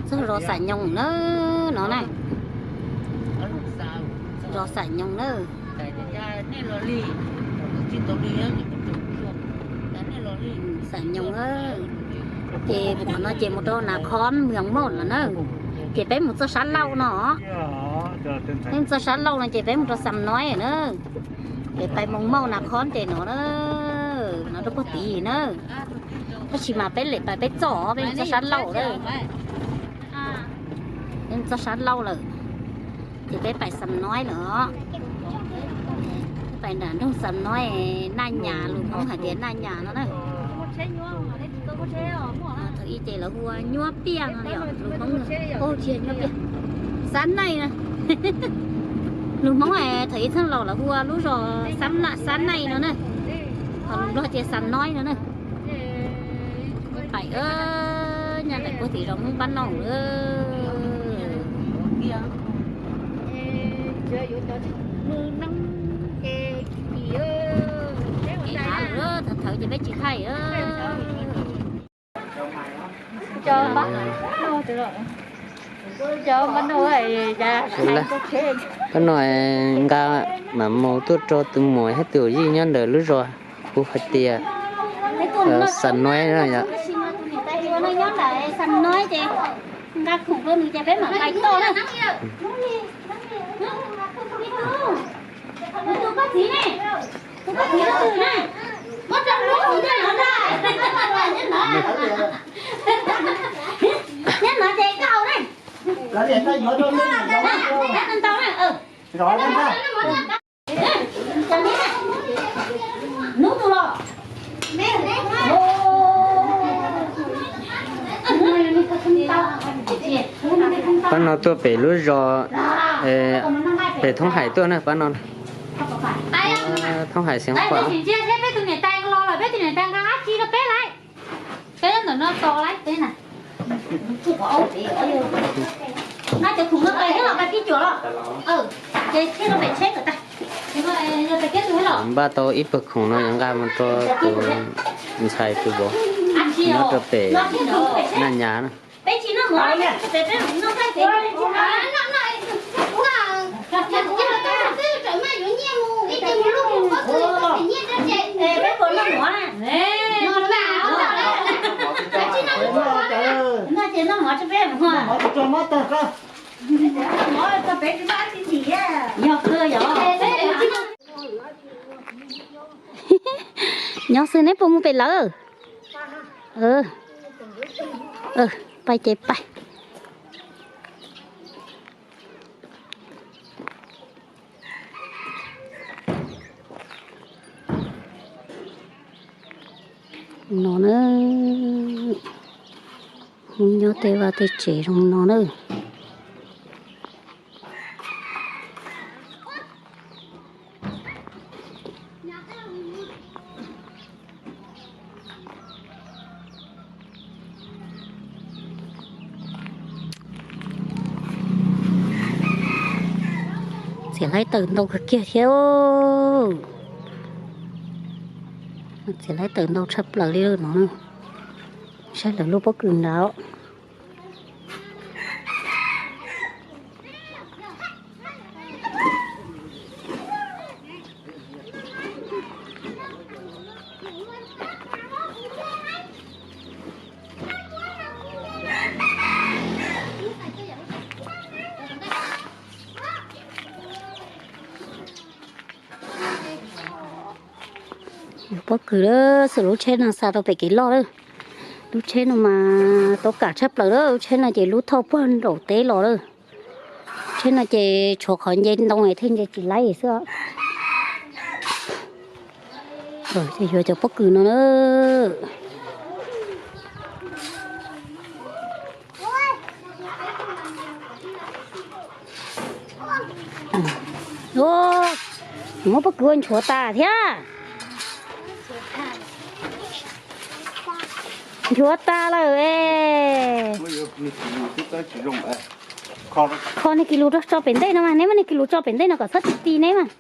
Txog zos Xam Nyoos na, no na. Zos Xam Nyoos na. Xam Nyoos na. Ces mus qhov no ces mus rau Nas Khon Mws Mauj no na. Ces peb mus txoj sab laug no. Peb mus txoj sab laug no ces peb mus rau Xam Noib na. Ces pais Mws Mauj Nas Khon ces no na. No rau puag tid na. Tab sis mas peb lem pais peb txoj, peb mus txoj sab laug lawm. Peb mus txoj sab laug lawm. Ces peb pais Xam Noib lawm. Pais nram nroog Xam Noib, Naj Nyas, lus Hmoob hais tias Naj Nyas no na. Thaum ub ces lawv hu ua Nyuab Piaj no, lus Hmoob, tsis yog Nyuab Piaj, Xab Naij na. Lus Hmoob thaum ub txheej laus lawv hu ua lub zos Xab Naij no na. Ho lus Nplog ces Xam Noib no na. Pais, nyaj tais puag tim zos Hmoob Pab Noog lawm. Thawv thawv ces peb tsis hais. Pab no nqa mam mus tuaj rau tus muam thiab tus yij nyob ntawm lub zos, kuv hais tias Xam Noib no yom. Nqa khoom rau nws ces peb mam pais tod na. Tus poj txiv ne, tus poj txiv tus twg na? Muab rau lub nyob no na. Nyob no ces koj na. Ntau na. Hnub tus los. Pab no tuaj pem lub zos, pem Thoob Hais tuaj na pab no. Thoob Hais xeev Khuam. Npaj tau ib pawg khoom no yuav nqa mus rau tus ntxhais tus vauv nyob rau pem Naj Nyas na. Nyob xwb neb puas mus pem lawv? Pais ces pais. No na, Hmoob nyob tej vaj tej tsev zoo no na. Txiav laib tawm ntau kawg kiag thiab. Txiav laib tawm ntau tshaj plaws li no. Saib lawv lub pob kws ntawd. Yog pob kws lawm, xwb lub tsheb no xa rau pem kev loj lawm. Lub tsheb no mas tau kam tshaj plaws lawm, lub tsheb no ces lub thauj puag nraum teb los lawm. Tsheb no ces tshuav qhov nce ntoo thiaj nce tsis laib xwb. Ces yuav cov pob kws no na. Muab pob kws ua nchuav tas thiab. Nchuav tas lawm es. Kho niag kis lus tso pem ntej no mas, neb muab niag kis lus tso pem ntej no kom txhob ti ti neb mas.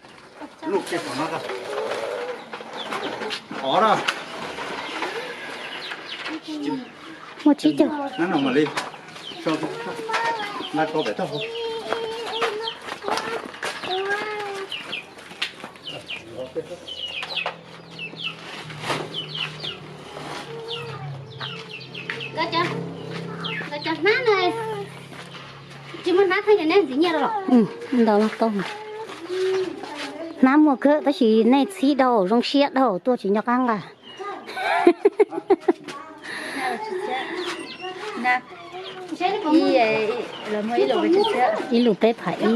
Muaj tsib caug. Nkawd cov hnab no tsis muaj hnab thiab, nej ntxiv nyiaj rau los? Ntau tau. Hnab muaj kawg tab sis nej txhib dhau, zoo siab dhau, tuaj tsis nco qab nqa. Ib lus peb phav ib.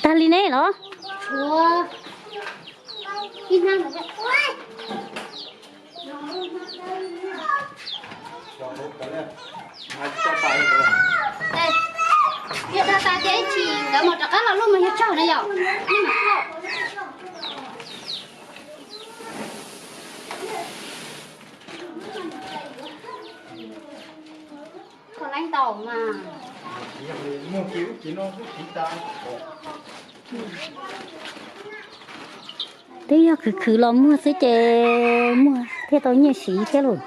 Tag li ne los? Yog dag tas ces ib chim nkawd mam rov qab los luaj mas yog tsawg na yom. Koj leej tau mas. Twb yog khwv khwv los muag xwb ces muag thiaj tau nyiaj siv thiab lauj.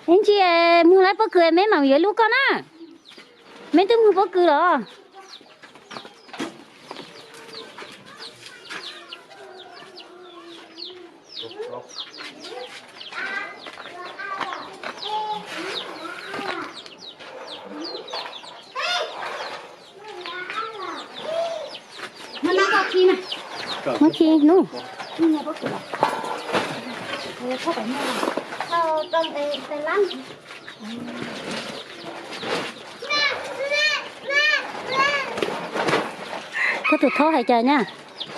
Ib ntsis muag lawm pob kws me mam yuav lub koj na. Me twb muag pob kws los? Muab khi nub. Koj tus thaub hais cas nyaj?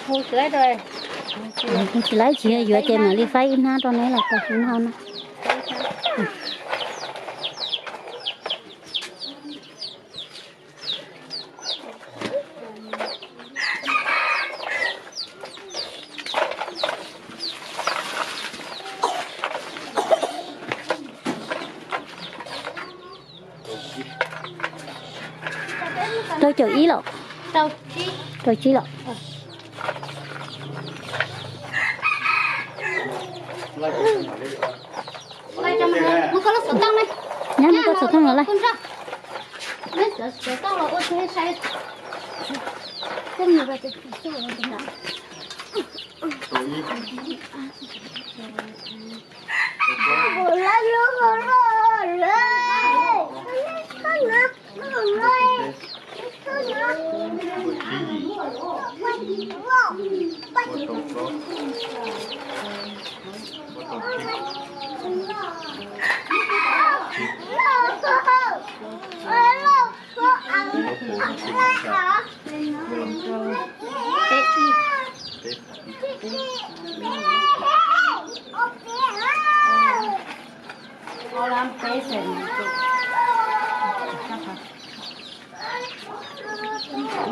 Hu tsis laib, tsis yuav ces mam li faib ib hnab rau neb los tau ib hnab na. Rau caum ib los? Rau tsib los? Nyab muab koj xov tooj los lawm.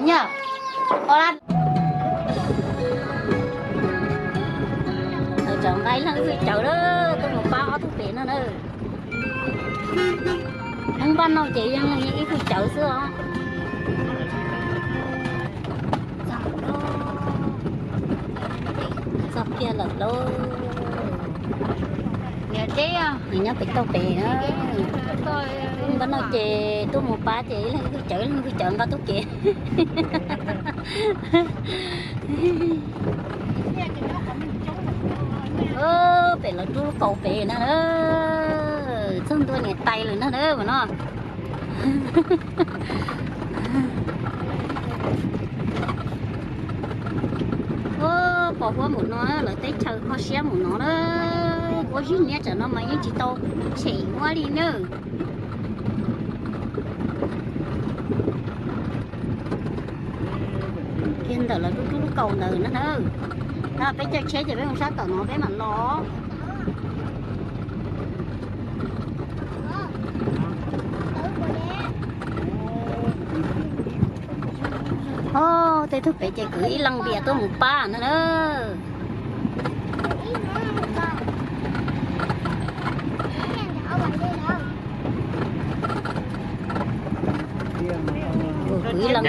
Nyaj, tawm nqa ib leeg ib tug cawv lawm, tuaj mus pab ob tug pem no na. Hmoob npaj no ces yeej ib tug cawv xwb os. Txog kiag lawm lauj. Nws nyob pem toj pem na. Npaj no ces tuaj mus pab ces ib leeg ib tug cawv ib leeg ib tug cawv nqa tub kev. Pem lawv rub lub kaus pem na, txog ntua niam tais lawm na mas no. Pos huab npaum no, lawv teb chaws kho siab npaum no na, huab zib niab tsam no mas yeej tsis tau tshem huab li na. Kiag ntawm lawv rub rub lub kaus ntawd na. Peb caij tsheb ces peb mus sab tom no peb mam los. Tej tug pem ces kwv ib leeg npias tuaj mus pab no na.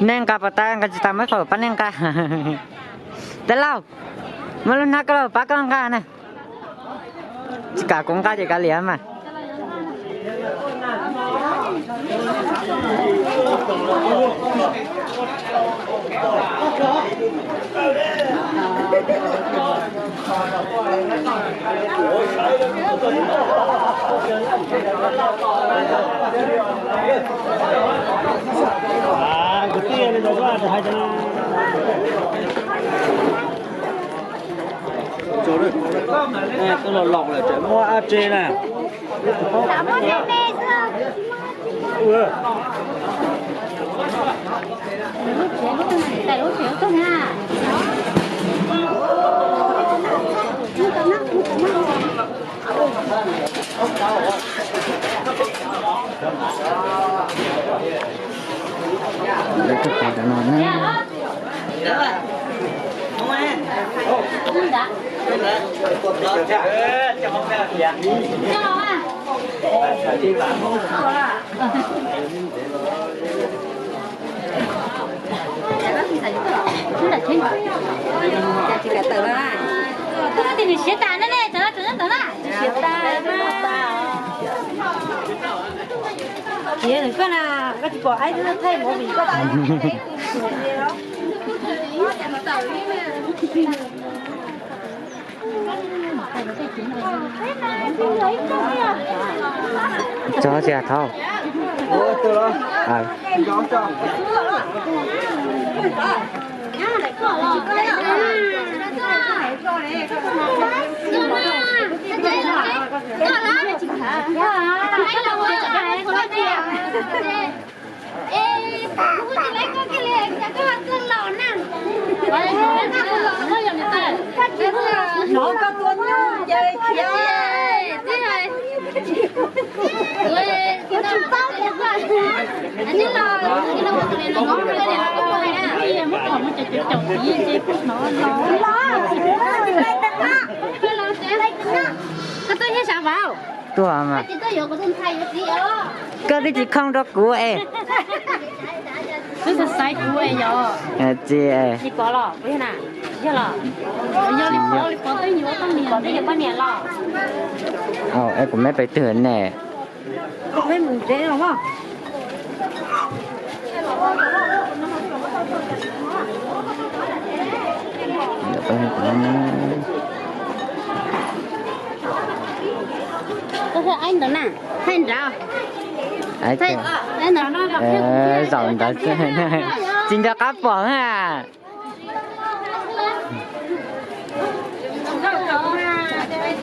Nej nqa puas tau, nqa tsis tau muab qhov pab nej nqa. Dab laug, muaj lub hnab koj los pab koj nqa na. Tsis kam kuv nqa ces kav liam mas. Tuaj los laus lawm tseem muaj ab tse na. Lawv tuaj pom cov no na. Koj nws siav tas na ne, tsov no tsov nyob ntawd na. Siav tas na. Koj na, koj tsis pom aib thaij movie koj. Tso tsis thov. Koj tuaj thiab sav vauv. Tuaj mas. Koj twb tsis khooj rau kuv es. Twb xav xaiv kuv es yog. Tsis. Tsis pom los puas yog na? Yog los. Yog li pom, li pom twb yuav poj niam, twb yuav poj niam los. Es kuv me pes twg ne? Peb mus tsev los mas. Aib ntawd na, aib ntawd. Zaum ntawd tsis nco qab pom na.